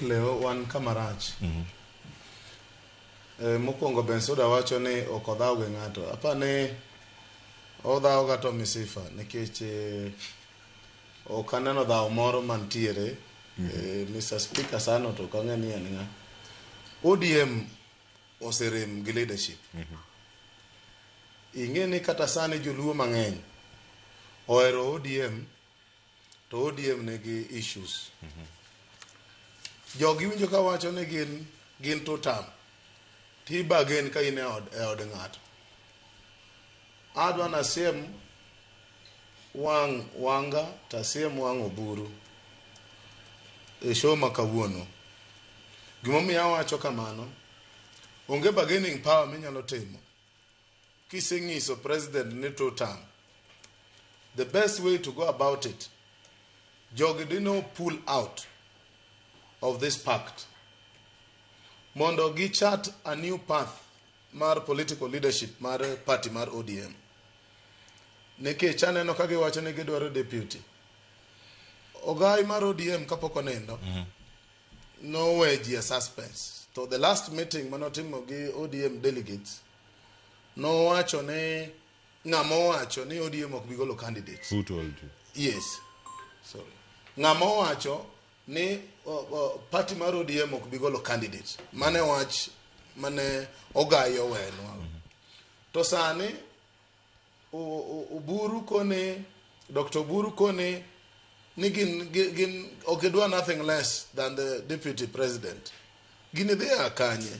Leo wan kama rach. Mokwongo Bensuda wacho ni ok odhaw gi ng'ato. Apa ni odhaw ga Tommy Sifa nikech ok aneno dhaw moro mantiere. Mr. Speaker sano to ok ang'e ni en ng'a. ODM oserem gi leadership. Ing'e ni kata sani joluo mang'eny ohero ODM to ODM nigi issues. Jogi winjo ka wacho ni gin two term. Ti bargain ka in e od ng'ato. Adwa nasiem wang' Wanga tasiem wang' Oburu e show ma kawuono. Gimomiyo awacho kamano, onge bargaining power minyalo timo kiseng'iso president ni two term. The best way to go about it, jogi dino pull out of this pact mondo gi chart a new path mar political leadership mar party mar ODM. Nikech aneno ka giwacho ni gidwaro deputy. Ogai mar ODM kapok onindo nowe ji e suspense. To the last meeting manotimo gi ODM delegates nowacho ni ng'ama owacho ni ODM ok bi golo candidates. Who told you? Yes. Sorry. Ng'ama owacho ni party mar ODM ok bi golo candidates. Mane wach mane ogai owenwa. To sani Oburu kone Dr. Oburu kone ni gin ok gidwa nothing less than the deputy president. Gini dhi a kanye?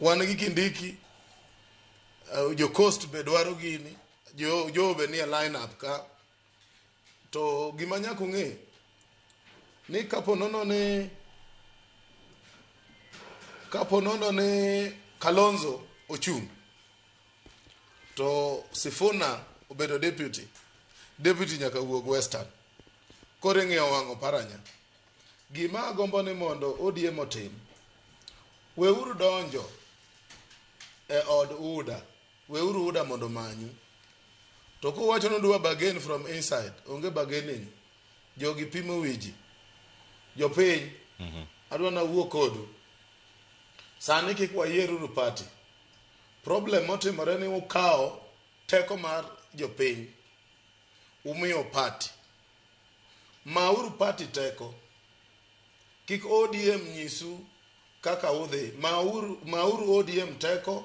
Wan gi Kindiki, jo Coast be dwaro gini, jo be nie line up ka. To gima nyaka ung'e ni kapo nono ni Kalonzo ochung' to Sifuna obedo deputy, deputy nyaka wuog Western. Koro ing'iyo wang' Oparanya. Gima agombo ni mondo ODM otim, weuru donjo e od UDA, weuru UDA mondo omanyu. To kuwacho ni udwa bargain from inside, onge bargaining. Jogi pimo wi ji. Jopiny, adwa nawuo kodu. Sani kik wayieruru party. Problem motimore ni ukawo teko mar jopiny, umiyo party. Mauru party teko. Kik ODM nyisu kaka udhi. Mauru ODM teko,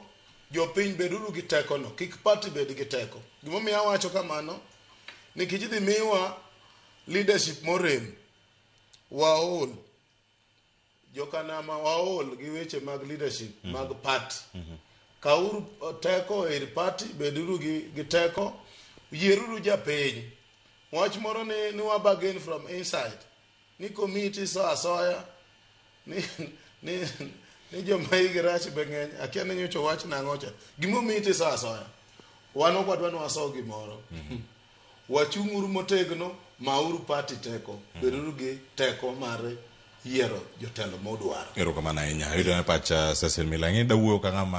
jopiny beduru gi teko no. Kik party bed gi teko. Gimomiyo awacho kamano, nikech idhi miwa leadership morem. Waol. Jokanama waol gi weche mag leadership mag party. Kauru teko ir party, beduru gi teko, yieruru japiny. Wach moro ni wa bargain from inside. Ni committee so asoya, ni joma igi rach be ng'eny. Akia ni nyocha wach nang'o cha. Gimomiyo itiso asoya. Wan ok wadwa ni waso gimoro. Wachung'uru motegno, mauru party teko. Beduru gi teko mar yiero jotelo modwaro. Erokamano ahinya. Ayudo ne pacha Cecil Mila. Ing'e dawuoyo ka ng'ama